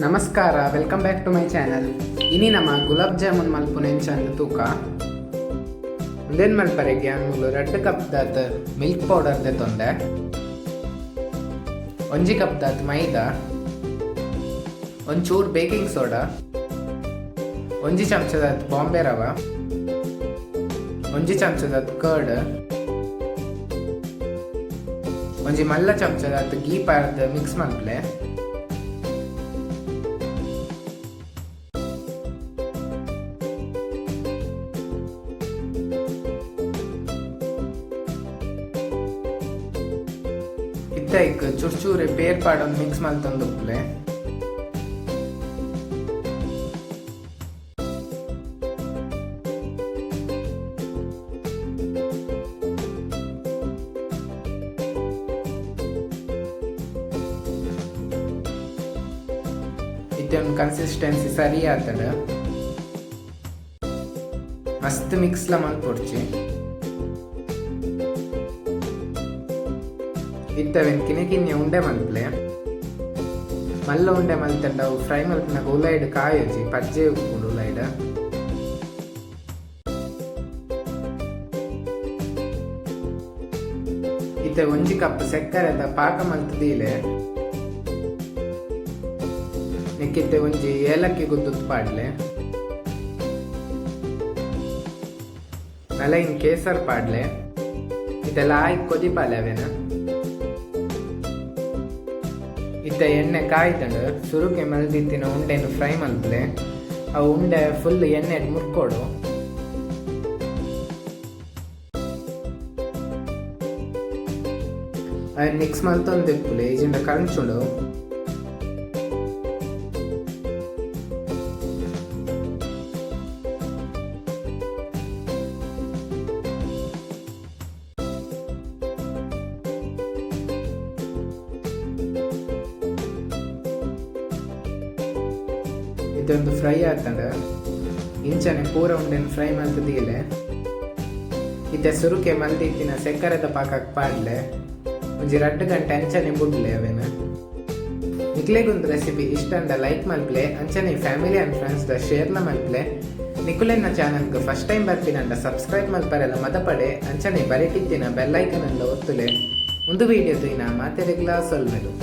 ನಮಸ್ಕಾರ, welcome back to my channel. ಇನಿ ನಮ ಗುಲಾಬ್ ಜಾಮೂನ್ ಮಲ್ಪುನ ಎಂಚಂದ್ ತೂಕ. ಉಂದೆನ್ ಮಲ್ಪರೆಗೆ ಯಾನ್ ಮೂಲು ರಡ್ಡ್ ಕಪ್ ದಾತ್ ಮಿಲ್ಕ್ ಪೌಡರ್ ದೆತೊಂದೆ, 1 ಕಪ್ ದಾತ್ ಮೈದಾ, ಒಂಚೂರು ಬೇಕಿಂಗ್ ಸೋಡಾ, 1 ಚಮಚದಾತ್ ಬಾಂಬೆ ರವ, 1 ಚಮಚದಾತ್ ಕರ್ಡ್, 1 ಮಲ್ಲ ಚಮಚದಾತ್ ಗೀ ಪಾರ್ದ್ ಮಿಕ್ಸ್ ಮಲ್ಪಲೆ. ಇತ್ತೆ ಐಕ್ ಚೂರು ಚೂರು ಪೇರ್ ಪಾಡೊಂದು ಮಿಕ್ಸ್ ಮಲ್ತೊಂದುಪ್ಪುಲೆ. ಇತ್ತೆ ಒಂದು ಕನ್ಸಿಸ್ಟೆನ್ಸಿ ಸರಿ ಆತಂಡ್. ಮಸ್ತ್ ಮಿಕ್ಸ್ ಲ ಮಲ್ಪೊಡ್ಚಿ. ಇತ್ತೆ ಅವೆನ್ ಕಿನ್ಯ ಕಿನ್ಯ ಉಂಡೆ ಮಲ್ಪಲೆ. ಮಲ್ಲ ಉಂಡೆ ಮಲ್ತಂಡ ಅವು ಫ್ರೈ ಮಲ್ಪುನಗ ಉಲೈಡ್ ಕಾಯುಜಿ, ಪಜ್ಜೆ ಉಪ್ಪುಂಡು ಉಲೈಡ್. ಇತ್ತೆ 1 ಕಪ್ ಸಕ್ಕರೆದ ಪಾಕ ಮಲ್ತ್ ದೀಲೆ. ನೆಕ್ಕಿತ್ತೆ 1 ಏಲಕ್ಕಿ ಗುದ್ದುದು ಪಾಡ್ಲೆ, ನಲೈನ್ ಕೇಸರ್ ಪಾಡ್ಲೆ. ಇದೆಲ್ಲ ಆಯ್ ಕೊದಿಪಾಲೆ ಅವೇನ. ಇತ್ತೆ ಎಣ್ಣೆ ಕಾಯ್ತಂಡು ಸುರುಕೆ ಮಲ್ದಿತ್ತಿನ ಉಂಡೆನು ಫ್ರೈ ಮಲ್ಪಲೆ. ಆ ಉಂಡೆ ಫುಲ್ ಎಣ್ಣೆ ಮುರ್ಕೊಡು. ಅವೆನ್ ಮಿಕ್ಸ್ ಮಲ್ತೊಂದಿಪ್ಪುಲೆ, ಇಜಿಂಡ ಕರಂಚುಂಡು. ಇದೊಂದು ಫ್ರೈ ಆತಂಡ ಇಂಚನೆ ಪೂರ ಉಂಡೆನ್ ಫ್ರೈ ಮಲ್ತ್ ದೀಲೆ. ಇತ್ತೆ ಸುರುಕೆ ಮಲ್ದಿತ್ತಿನ ಸಕ್ಕರೆದ ಪಾಕಕ್ ಪಾಡ್ಲೆ. 1-2 ಗಂಟೆ ಅಂಚನೆ ಬುಡ್ಲೆ ಅವೆನ್. ನಿಕ್ಲೆಗೊಂದು ರೆಸಿಪಿ ಇಷ್ಟ ಅಂಡ ಲೈಕ್ ಮಲ್ಪ್ಲೆ, ಅಂಚನೆ ಫ್ಯಾಮಿಲಿ ಅಂಡ್ ಫ್ರೆಂಡ್ಸ್ ದ ಶೇರ್ ಲ ಮಲ್ಪ್ಲೆ. ನಿಕುಲೆನ್ನ ಚಾನಲ್ಗೆ ಫಸ್ಟ್ ಟೈಮ್ ಬರ್ಪಿನಂಡ ಸಬ್ಸ್ಕ್ರೈಬ್ ಮಲ್ಪರೆಲ್ಲ ಮದಪಡೆ, ಅಂಚನೆ ಬರಿಟಿತ್ತಿನ ಬೆಲ್ ಐಕನ್ ಎಲ್ಲ ಒತ್ತುಲೆ. ಒಂದು ವಿಡಿಯೋ ತೂಯಿನ ಮಾತೆರೆಗ್ಲಾ ಸೊಲ್ಮೆಲು.